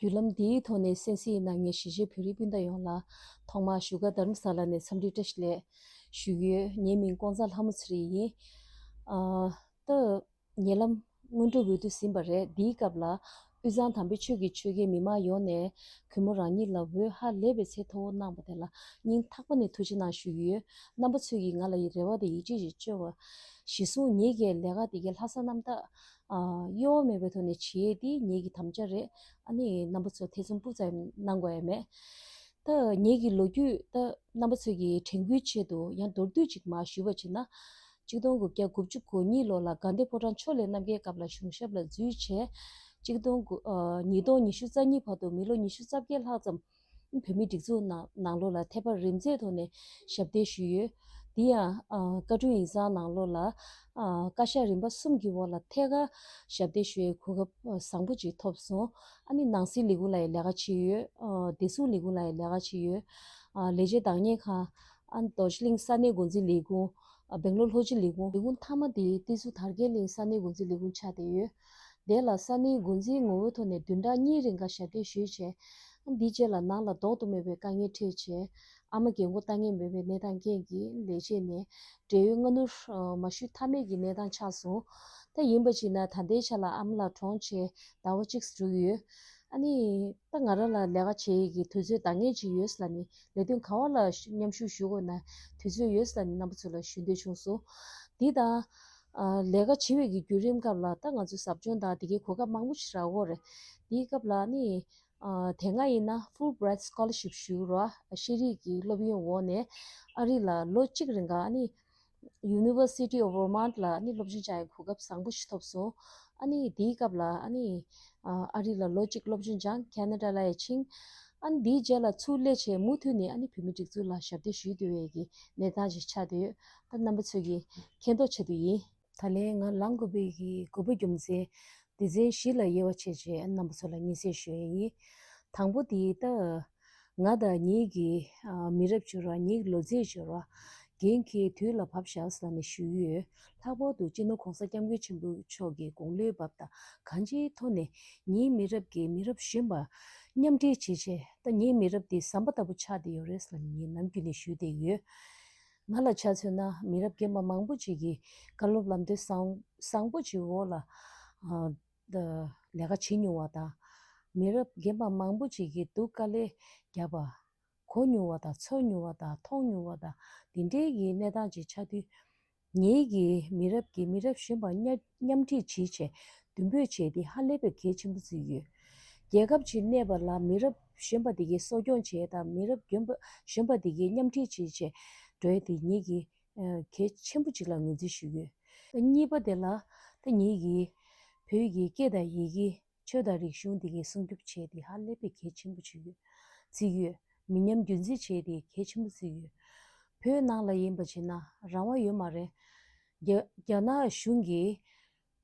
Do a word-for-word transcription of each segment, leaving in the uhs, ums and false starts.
བརྒྱུད་ལམ་འདིའི་ཐོག་ནས་གསན་གཟིགས་གནང་མཁན་གཞིས་བྱེས་བོད་རིགས་སྤུན་ཟླ་ཡོངས་ལ་ཐོག་མར་བཞུགས་སྒར་རྡ་རམ་ས་ལ་ནས་འཚམས་འདྲི་བཀྲ་ཤིས་བདེ་ལེགས་ཞུ་གི་ཡོད། ངའི་མིང་ཀོང་ཚ་ལྷ་མོ་ཚེ་རིང་ཡིན། ཨ་ད་ཉེ་ལམ་སྔོན་འགྲོ་འོས་བསྡུ་ཟིན་པ་རེད། འདིའི་སྐབས་ལ་དབུས་གཙང་དམ་པའི་ཆོས་ཀྱི་ཆོལ་ཁའི་མི་མང་ཡོངས་ནས་གུས་མོ་རང་ཉིད་ལ་འོས་ཧ་ལས་པའི་ཚད་མཐོ་བོ་གནང་བ་དེ་ལ་སྙིང་ཐག་པ་ནས་ཐུགས་རྗེ་གནང་ཞུ་གི་ཡོད། རྣམ་པ་ཚོས་ཀྱིས་ང་ལ་ཡི་རེ་བ་དང་ཡིད་ཆེས་ཤིག་བཅོལ་བ། གཞི་བཟུང་ངེད་ཀྱི་ལས་ཀ་དེ་གའི་ལྷག་བསམ་རྣམ་དག་ཨ་གཡོ་བ་མེད་པའི་ཐོག་ནས་བྱེད་ཡས་དེ་ངེད་ཀྱི་དམ་བཅའ་རེད། ཨ་ནི་རྣམ་པ་ཚོ་ཐེ་ཚོམ་སྤུ་ཙམ་གནང་དགོས་ཡ་མེད། ད་ངེད་ཀྱི་ལོ་རྒྱུས་ད་རྣམ་པ་ཚོས་ཀྱི་དྲན་སྐུལ་ཆེད་དུ་ཡང་མདོར་བསྡུས་ཅིག་མར་ཞུས་པ་བྱས་ན། གཅིག་སྟོང་དགུ་བརྒྱ་དགུ་བཅུ་གོ་གཉིས་ལོ་ལ་དགའ་ལྡན་ཕོ་བྲང་ཕྱོགས་ལས་རྣམ་རྒྱལ་སྐབས་ལ་གཞུང་ཞབས་ལ་འཛུལ་བྱས། གཅིག་སྟོང་དགུ་ཨ་ཉིས་སྟོང་ཉི་ཤུ་རྩ་གཉིས་བར་དུ་མི་ལོ་ཉི་ཤུ་རྩ་བརྒྱད་ལྷག་ཙམ་བོད་མིའི་སྒྲིག་འཛུགས་ནང་ནང་ལོགས་ལ་ཐད་པ་རིམ་འཛེགས་ཐོག་ནས་ཞབས་འདེགས་ཞུས་ཡོད། དེ་ཡང་ཨ་བཀའ་དྲུང་ཡིག་ཚང་ནང་ལོགས་ལ་ཨ་བཀའ་ཤག་རིམ་པ་གསུམ་གྱི་འོག་ལ་ཐད་ཀར་ཞབས་འདེགས་ཞུ་བའི་གོ་སྐབས་བཟང་པོ་ཅིག་ཐོབ་སོང་། ཨ་ནི་ནང་སྲིད་ལས་ཁུངས་ལ་ཡང་ལས་ཀ་བྱས་ཡོད། ཨ་བདེ་སྲུང་ལས་ཁུངས་ལ་ཡང་ལས་ཀ་བྱས་ཡོད། ཨ་ལས་བྱེད་བདག་གཉེར་ཁང་། ཨ་རྡོ་རྗེ་གླིང་ས་གནས་འགོ་འཛིན་ལས་ཁུངས། ཨ་སྦེང་ལོར་ལྷོ་སྤྱི་ལས་ཁུངས། ལས་ཁུངས་མཐའ་མ་དེ་ཏི་ཙུ་དར་རྒྱས་གླིང་ས་གནས་འགོ་འཛིན་ལས་ཁུངས་ཆགས་བསྡད་ཡོད། དེ་ལ་ས་གནས་འགོ་འཛིན་ངོ་བོའི་ཐོག་ནས་བདུན་ཕྲག་གཉིས་རིང་ག་ཞབས་འདེགས་ཞུས་བྱས། ཨ་འདིའི་རྗེས་ལ་ནང་ལ་ལྡོག་ཏུ་མེད་པའི་དཀའ་ངལ་འཕྲད་བྱས། ཨ་མ་རྒན་གོག་ལྟ་མཁན་མེད་པའི་གནས་སྟངས་རྐྱེན་གྱིས་ལས་བྱེད་ནས་འབྲེལ་ཡོད་སྔ་སྣུར་མ་ཞུ་ཐབས་མེད་ཀྱི་གནས་སྟངས་ཆགས་སོང་། ད་ཡིན་པ་ཅིག་ན་ད་ལྟའི་ཆ་ལ་ཨ་མ་ལགས་གྲོངས་བྱས་ཟླ་བ་གཅིག་འགྲོ་གི་ཡོད། ཨ་ནི་ད་ང་རང་ལ་ལས་ཀ་བྱེད་ཡས་ཀྱི་དུས་ཚོད་འདང་ངེས་ཅིག་ཡོད་ལ་ནི་ལས་དོན་ག་བ་ལ་མཉམ་ཞུགས་ཞུ་དགོས་ན་དུས་ཚོད་ཡོད་ལ་ནི་རྣམ་པ་ཚོ་ལ་ཞུ་འདོད་བྱུང་སོང་། འདི་དང་། ཨ་ལས་ཀ་བྱེད་པའི་གི་བརྒྱུད་རིམ་སྐབས་ལ་ད་ང་ཚོ་ཟབ་སྦྱོང་དང་དེ་གའི་གོ་སྐབས་མང་པོ་ཞིག་རག་གི་རེད། དེའི་སྐབས་ལ་ནི་ཨ་དེ་སྔ་ཡིན་ན་Fulbright Scholarship་ཞུ་རོགས་ཤེས་རིག་གི་སློབ་ཡོན་འོག་ནས་ཨ་རི་ལ་ལོ་གཅིག་རིང་ག་ནི་University of Vermont་ལ་ནི་སློབ་སྦྱོང་བྱ་ཡའི་གོ་སྐབས་བཟང་པོ་ཞིག་ཐོབ་སོང་། ཨ་ནི་དེའི་སྐབས་ལ་ཨ་ནི་ཨ་ཨ་རི་ལ་ལོ་གཅིག་སློབ་སྦྱོང་སྦྱངས། ཁེ་ན་ཌ་ལ་ཡང་ཕྱིན། ཨ་ནི་དེའི་རྗེས་ལ་ཚུར་སླེབས་བྱས་མུ་མཐུད་ནས་ཨ་ནི་བོད་མིའི་སྒྲིག་འཛུགས་ལ་ཞབས་འདེགས་ཞུས་བསྡད་པའི་གི་གནས་སྟངས་ཤིག་ཆགས་བསྡད་ཡོད། ད་རྣམ་པ་ཚོས་ཀྱི་མཁྱེན་རྟོགས་ཆེད་དུ་ཡིན། ད་ལན་ང་ལངས་དགོས་པའི་གི་དགོས་པ་རྒྱུ་མཚན་སྡེ་ཚན་བཞི་ལ་དབྱེ་བ་ཕྱེ་བྱས་རྣམ་པ་ཚོ་ལ་སྙན་སེང་ཞུ་ཡས་ཡིན། དང་པོ་དེ་ད་ང་དང་ངེད་ཀྱི་ཨ་མི་རབས་བྱུང་ར་ངེད་ཀྱི་ལོ་ཚད་བྱུང་ར་འགན་འཁྱེར་དུས་ལ་བབས་བཞག་ཟེར་ནས་ཞུ་ཡི་ཡོད། ལྷག་པར་དུ་སྤྱི་ནོར་༸གོང་ས་༸སྐྱབས་མགོན་ཆེན་པོ་མཆོག་གི་དགུང་ལོའི་བབས་དང་གང་ཅིའི་ཐོག་ནས་ངེད་མི་རབས་ཀྱི་མི་རབས་གཞོན་པ་མཉམ་འབྲེལ་བྱེད་ཆེད་ད་ངེད་མི་རབས་དེ་ཟམ་པ་ལྟ་བུ་ཆགས་བསྡད་ཡོད་རེད་ཟེར་ནས་ངས་ནམ་རྒྱུན་ནས་ཞུས་བསྡད་ཡོད། ང་ལ་ཆ་མཚོན་ན་མི་རབས་རྒན་པ་མང་པོ་ཅིག་གིས་བཀའ་སློབ་ལམ་སྟོན་བཟང་བཟང་པོ་ཅིག་འོག་ལ་ཨ་ད་ལས་ཀ་བྱེད་མྱོང་བ་དང་། མི་རབས་རྒན་པ་མང་པོ་ཅིག་གིས་སྡུག་དཀའ་ལས་བརྒྱབ་པ་གོ་མྱོང་བ་དང་ཚོར་མྱོང་བ་དང་མཐོང་མྱོང་བ་དང་དེ་འདྲའི་གི་གནས་སྟངས་ཅིག་ཆགས་དུས། ངེད་ཀྱིས་མི་རབས་ཀྱི་མི་རབས་གཞོན་པ་མཉམ་མཉམ་ཁྲིད་བྱེད་ཆེད་མདུན་སྤོས་བྱས་ཏེ་ཧ་ལས་པའི་གལ་ཆེན་པོ་བརྩི་ཡོད། རྒྱལ་ཁབ་ཅིག་གནས་པ་ལ་མི་རབས་གཞོན་པ་དེ་གའི་གསོ་སྐྱོང་བྱེད་དང་མི་རབས་གཞོན་པ་གཞོན་པ་དེ་གའི་མཉམ་ཁྲིད་བྱེད་ཆེད་འགྲོ་ཡ་དེ་ངེད་ཀྱིས་གལ་ཆེན་པོ་ཅིག་ལ་ངོས་འཛིན་ཞུ་གི་ཡོད། གཉིས་པ་དེ་ལ་ད་ངེད་ཀྱིས་བོད་ཀྱི་སྐད་དང་ཡི་གེ་ཆོས་དང་རིག་གཞུང་དེ་གའི་སྲུང་སྐྱོབ་བྱས་ཏེ་ཧ་ལས་པའི་གལ་ཆེན་པོ་བརྩི་ཡོད། བརྩི་ཡོད། མི་ཉམས་རྒྱུན་འཛིན་བྱས་ཏེ་གལ་ཆེན་པོ་བརྩི་ཡོད། བོད་ནང་ལ་ཡིན་པ་བྱས་ན་རང་དབང་ཡོད་མ་རེད། རྒྱ་རྒྱ་ནག་གཞུང་གིས་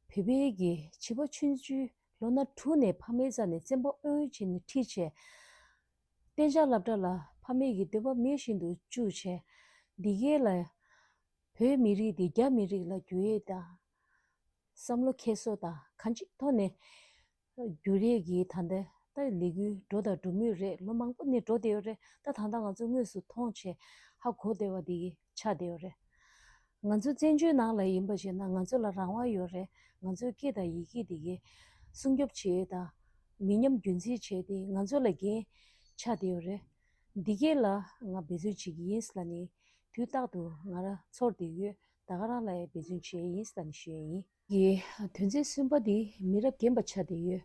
བོད་པའི་གི་བྱིས་པ་ཆུང་ཆུང་ལོ་ན་དྲུག་ནས་ཕ་མའི་རྩ་ནས་བཙན་པོ་ཨོན་བྱས་ནས་ཁྲིད་བྱས། གཏན་འཇགས་སློབ་གྲྭ་ལ་ཕ་མའི་གི་འདོད་པ་མེད་བཞིན་དུ་བཅུག་བྱས། འདི་གའི་ལ་བོད་མི་རིགས་འདི་རྒྱ་མི་རིགས་ལ་བསྒྱུར་ཡས་དང་། བསམ་བློ་འཁྱེར་སོ་དང་གང་ཅིའི་ཐོག་ནས་བསྒྱུར་ཡས་ཀྱི་ད་ལྟ་ད་ལས་འགུལ་འགྲོ་དང་འགྲོ་མུས་རེད། ལོ་མང་པོ་ནས་འགྲོ་བསྡད་ཡོད་རེད། ད་ད་ལྟ་ང་ཚོ་དངོས་སུ་མཐོང་བྱས་ཧ་གོ་བསྡད་པ་འདི་གི་ཆགས་བསྡད་ཡོད་རེད། ང་ཚོ་བཙན་བྱོལ་ནང་ལ་ཡིན་པ་བྱས་ན་ང་ཚོ་ལ་རང་དབང་ཡོད་རེད། ང་ཚོའི་སྐད་དང་ཡི་གེ་འདི་གའི་སྲུང་སྐྱོབ་བྱེད་ཡས་དང་མི་ཉམས་རྒྱུན་འཛིན་བྱས་ཏེ་ང་ཚོ་ལ་འགན་ཆགས་བསྡད་ཡོད་རེད། འདི་གས་ལ་ང་འབད་བརྩོན་བྱེད་ཀྱི་ཡིན་ལབ་ནས་དུས་རྟག་ཏུ་ང་རང་ཚོར་བསྡད་ཡོད། ད་ག་རང་ལ་ཡང་འབད་བརྩོན་བྱེད་ཡིན་ལབ་ནས་ཞུ་ཡས་ཡིན། གི་དོན་ཚན་གསུམ་པ་འདི་མི་རབས་རྒན་པ་ཆགས་བསྡད་ཡོད།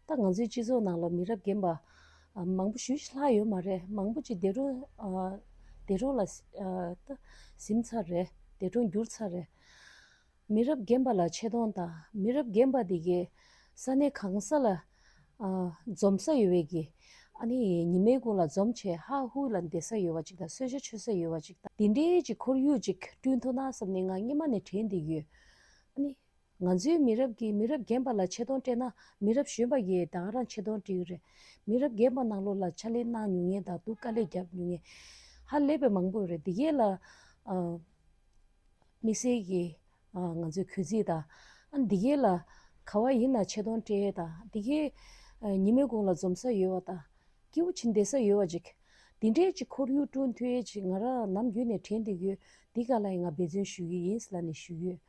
ད་ང་ཚོའི་སྤྱི་ཚོགས་ནང་ལ་མི་རབས་རྒན་པ་ཨ་མང་པོ་ཞེ་ཅིག་ལྷག་ཡོད་མ་རེད། མང་པོ་ཅིག་འདས་གྲོངས་ཨ་འདས་གྲོངས་ལ་ཨ་ད་ཟིན་ཚར་རེད། འདས་གྲོངས་གྱུར་ཚར་རེད། མི་རབས་རྒན་པ་ལ་ཆེ་མཐོང་དང་མི་རབས་རྒན་པ་དེ་གའི་ས་གནས་གང་ས་ལ་ཨ་འཛོམས་ས་ཡོད་པའི་གི་ཨ་ནི་ཉི་མའི་གུང་ལ་འཛོམས་བྱས་ཧ་ཧུ་ལ་བསྡད་ས་ཡོད་པ་ཅིག་དང་གསོལ་ཇ་མཆོད་ས་ཡོད་པ་ཅིག་དང་དེ་འདྲའི་ཅིག་ཁོར་ཡུག་ཅིག་བསྐྲུན་ཐུབ་ན་བསམ་ནས་ང་སྔོན་མ་ནས་དྲན་བསྡད་ཡོད། ཨ་ནི་ང་ཚོའི་མི་རབས་ཀྱིས་མི་རབས་རྒན་པ་ལ་ཆེ་མཐོང་སྤྲད་ན་མི་རབས་གཞོན་པ་གིས་ད་ག་རང་ཆེ་མཐོང་སྤྲད་ཀྱི་རེད། མི་རབས་རྒན་པ་ནང་ལོགས་ལ་ཕྱག་ལས་གནང་མྱོང་མཁན་དང་སྡུག་དཀའ་ལས་བརྒྱབ་མྱོང་མཁན་ཧ་ལས་པའི་མང་པོ་ཡོད་རེད། འདི་གས་ལ་ཨ་དམིགས་བསལ་གྱི་ཨ་ང་ཚོའི་གུས་བརྩི་དང་ཨ་འདི་གས་ལ་ག་བ་ཡིན་ན་ཆེ་མཐོང་སྤྲད་དང་འདི་གས་ ཉི་མའི་གུང་ལ་འཛོམས་ས་ཡོད་པ་དང་། སྐྱིད་པོ་བྱེད་བསྡད་ས་ཡོད་པ་ཅིག་དེ་འདྲའི་ཅིག་ཁོར་ཡུག་བསྐྲུན་ཐུབ་ཡས་ཅིག་ང་རང་ནམ་རྒྱུན་ནས་དྲན་བསྡད་ཡོད། འདི་ག་ལ་ཡིན་ང་འབད་བརྩོན་ཞུ་གི་ཡིན་ལབ་ནས་ཞུ་ཡོད།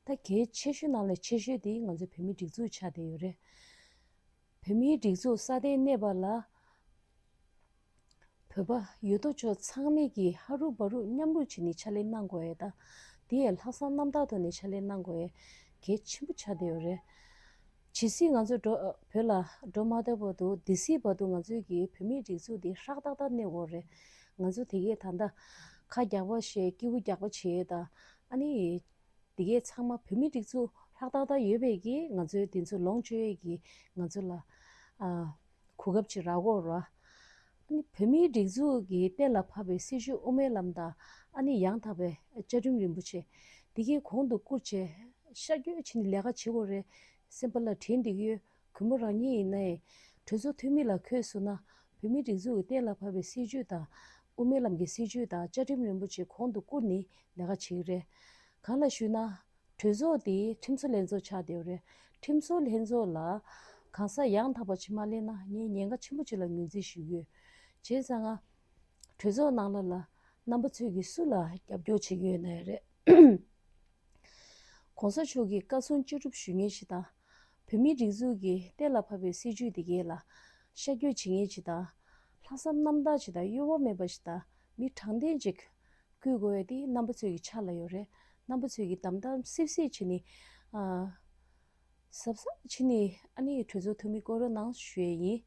ད་གལ་ཆེ་ཤོས་ནང་ལས་ཆེ་ཤོས་དེ་ང་ཚོའི་བོད་མིའི་སྒྲིག་འཛུགས་ཆགས་བསྡད་ཡོད་རེད། བོད་མིའི་སྒྲིག་འཛུགས་སྲ་བརྟན་གནས་པ་ལ། བོད་པ་ཡོད་དོ་ཅོག་ཚང་མས་ཀྱིས་ཧ་རུ་བ་རུ་མཉམ་རུབ་བྱས་ནས་ཕྱག་ལས་གནང་དགོས་ཡས་དང་། དེ་ཡང་ལྷག་བསམ་རྣམ་དག་ཐོག་ནས་ཕྱག་ལས་གནང་དགོས་ཡས་གལ་ཆེན་པོ་ཆགས་བསྡད་ཡོད་རེད། ཇི་སྲིད་ང་ཚོ་འགྲོ་བོད་ལ་འགྲོ་མ་ཐུབ་བར་དུ་དེ་སྲིད་བར་དུ་ང་ཚོའི་གི་བོད་མིའི་སྒྲིག་འཛུགས་འདི་ཧྲག་ཏག་ཏག་གནས་དགོས་རེད། ང་ཚོ་དེ་གས་ད་ལྟ་ཁ་རྒྱག་པ་བྱས་སྐྱིད་པོ་རྒྱག་པ་བྱས་དང་ཨ་ནི། འདི་གས་ཚང་མ་བོད་མིའི་སྒྲིག་འཛུགས་ལྷག་ཏག་ཏག་ཡོད་པའི་གི་ང་ཚོའི་འདི་ཚོ་ལོངས་སྤྱོད་ཡས་ཀྱི་ང་ཚོ་ལ་ཨ་གོ་སྐབས་ཅིག་རག་གོ་ར། ཨ་ནི་བོད་མིའི་སྒྲིག་འཛུགས་ཀྱི་གཏན་ལ་ཕབ་པའི་སྲིད་བྱུས་དབུ་མའི་ལམ་དང་ཨ་ནི་ཡང་དག་པའི་བཅའ་ཁྲིམས་རིན་པོ་ཆེ་འདི་གས་གོང་དུ་བཀུར་བྱས་ཤར་བསྐྱོད་བྱས་ནས་ལས་ཀ་བྱེད་དགོས་རེད། སེམས་པ་ལ་དྲན་འདི་གི་ཡོད། གུས་མོ་རང་ཉིད་ཡིན་ནའི་གྲོས་ཚོགས་འཐུས་མི་ལ་འཁོད་སོང་ན་བོད་མིའི་སྒྲིག་འཛུགས་ཀྱི་གཏན་ལ་ཕབ་པའི་སྲིད་བྱུས་དང་དབུ་མའི་ལམ་གྱི་སྲིད་བྱུས་དང་བཅའ་ཁྲིམས་རིན་པོ་ཆེ་གོང་དུ་བཀུར་ནས་ལས་ཀ་བྱེད་ཀྱི་རེད། གང་ལ་ཞུས་ན། གྲོས་ཚོགས་དེ་ཁྲིམས་བཟོ་ལྷན་ཚོགས་ཆགས་བསྡད་ཡོད་རེད། ཁྲིམས་བཟོ་ལྷན་ཚོགས་ལ་གང་ཟག་ཡང་དག་པ་ཅིག་མ་སླེབས་ན་ངས་ཉེན་ཁ་ཆེན་པོ་ཅིག་ལ་ངོས་འཛིན་ཞུ་གི་ཡོད། བྱས་ཙང་ང་གྲོས་ཚོགས་ནང་ལ་ལ་རྣམ་པ་ཚོས་ཀྱིས་སུ་ལ་རྒྱབ་སྐྱོར་བྱེད་ཀྱི་ཡོད་ན་ཡང་རེད། གོང་ས་མཆོག་གི་བཀའ་གསུང་ཅི་སྒྲུབ་ཞུ་མཁན་ཞིག་དང་། བོད་མིའི་སྒྲིག་འཛུགས་ཀྱི་གཏན་ལ་ཕབ་པའི་སྲིད་བྱུས་དེ་གས་ལ་ཤར་བསྐྱོད་བྱེད་མཁན་ཞིག་དང་། ལྷག་བསམ་རྣམ་དག་ཞིག་དང་གཡོ་བ་མེད་པ་ཞིག་དང་མི་དྲང་བདེན་ཅིག་བསྐོ་དགོས་ཡས་དེ་རྣམ་པ་ཚོའི་གི་ཕྱག་ལ་ཡོད་རེད། རྣམ་པ་ཚོའི་གི་དམ་དམ་སིབ་སིབ་བྱས་ནས་ཨ། གཟབ་གཟབ་བྱས་ནས་ཨ་ནི་གྲོས་ཚོགས་འཐུས་མི་བསྐོ་རོགས་གནང་ཞུ་ཡས་ཡིན།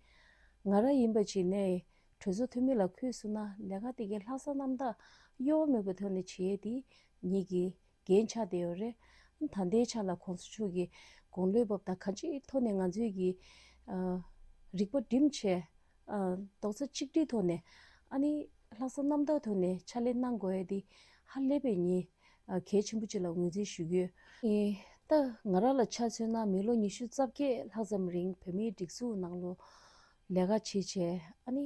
ང་རང་ཡིན་པ་བྱས་ནས་གྲོས་ཚོགས་འཐུས་མི་ལ་འཁོད་སོང་ན་ལས་ཀ་དེ་གའི་ལྷག་བསམ་རྣམ་དག་གཡོ་བ་མེད་པའི་ཐོག་ནས་བྱེད་ཡས་དེ་ངེད་ཀྱི་འགན་ཆགས་བསྡད་ཡོད་རེད། ད་ལྟའི་ཆ་ལ་གོང་ས་མཆོག་གི་དགུང་ལོའི་བབ་དང་གང་ཅིའི་ཐོག་ནས་ང་ཚོའི་གི་ཨ། རིག་པ་བསྒྲིམས་བྱས་ཨ། རྡོག་རྩ་གཅིག་སྒྲིལ་ཐོག་ནས་ཨ་ནི་ལྷག་བསམ་རྣམ་དག་ཐོག་ནས་ཕྱག་ལས་གནང་དགོས་ཡས་དེ་ཧ་ལས་པའི་ངས་ཨ། གལ་ཆེན་པོ་ཅིག་ལ་ངོས་འཛིན་ཞུ་གི་ཡོད། ཨེ། ད་ང་རང་ལ་ཆ་མཚོན་ན་མི་ལོ་ཉི་ཤུ་རྩ་བརྒྱད་ལྷག་ཙམ་རིང་བོད་མིའི་སྒྲིག་འཛུགས་ནང་ལོ་ལས་ཀ་བྱས་བྱས་ཨ་ནི།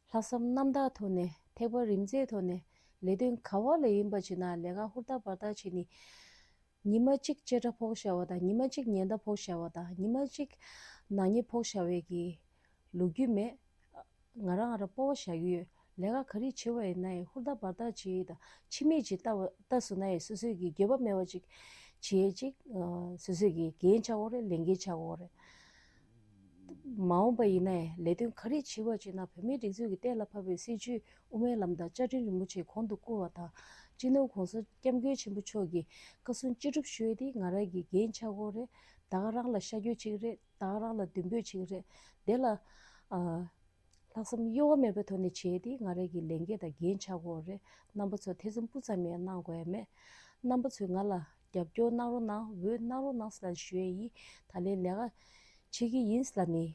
ལྷག་བསམ་རྣམ་དག་ཐོག་ནས་ཐེག་པ་རིམ་འཛེགས་ཐོག་ནས་ལས་དོན་ག་བ་ལ་ཡིན་པ་བྱས་ན་ལས་ཀ་ཧུར་ཐག་འབད་ཐག་བྱས་ནས། ཉི་མ་གཅིག་གཅེས་སྤྲས་ཕོག་བཞག་པ་དང་ཉི་མ་གཅིག་ཉེན་བརྡ་ཕོག་བཞག་པ་དང་ཉི་མ་གཅིག་ནག་ཉེས་ཕོག་བཞག་པའི་གི་ལོ་རྒྱུས་མེད། ང་རང་ང་རང་སྤོབས་པ་བཞག་གི་ཡོད། ལས་ཀ་ག་རེ་བྱེད་པ་ཡིན་ན་ཡང་ཧུར་ཐག་འབད་ཐག་བྱེད་དང་ཕྱི་མིག་ཅིག་ལྟ་བ་ལྟ་སོང་ན་ཡང་སོ་སོའི་གི་འགྱོད་པ་མེད་པ་ཅིག་བྱེད་ཅིག་སོ་སོའི་གི་འགན་ཆགས་ཡོད་རེད། ལས་འགན་ཆགས་ཡོད་རེད། མ་འོངས་པ་ཡིན་ན་ཡང་ལས་དོན་ག་རེ་བྱེད་པ་བྱེད་ན་བོད་མིའི་སྒྲིག་འཛུགས་ཀྱི་གཏན་ལ་ཕབ་པའི་སྲིད་བྱུས་དབུ་མའི་ལམ་དང་བཅའ་ཁྲིམས་རིན་པོ་ཆེ་གོང་དུ་བཀུར་བ་དང་སྤྱི་ནོར་༸གོང་ས་༸སྐྱབས་མགོན་ཆེན་པོ་མཆོག་གི་བཀའ་གསུང་ཅི་སྒྲུབ་ཞུ་ཡས་དེ་ང་རང་གི་འགན་ཆགས་ཡོད་རེད། ད་ག་རང་ལ་ཤར་བསྐྱོད་བྱེད་ཀྱི་རེད། ད་ག་རང་ལ་མདུན་སྤོས་བྱེད་ཀྱི་རེད། དེ་ལ་ཨ། ལྷག་བསམ་གཡོ་བ་མེད་པའི་ཐོག་ནས་བྱས་ཏེ་ང་རང་གི་ལས་འགན་དང་འགན་ཆགས་ཡོད་རེད། རྣམ་པ་ཚོ་ཐེ་ཚོམ་སྤུ་ཙམ་ཡང་གནང་དགོས་ཡ་མེད། རྣམ་པ་ཚོས་ང་ལ་རྒྱབ་སྐྱོར་གནང་རོགས་གནང་། འོས་གནང་རོགས་གནང་ཟེར་ལབ་ནས་ཞུ་ཡས་ཡིན། ད་ལན་ལས་ཀ་བྱེད་ཀྱི་ཡིན་ཟེར་ལབ་ནས་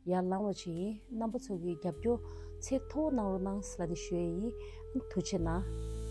ཡར་ལངས་པ་ཅིག་ཡིན། རྣམ་པ་ཚོ་གི་རྒྱབ་སྐྱོར་ཚད་མཐོ་པོ་གནང་རོགས་གནང་ཟེར་ལབ་ནས་ཞུ་ཡས་ཡིན། ཐུགས་རྗེ་གནང་།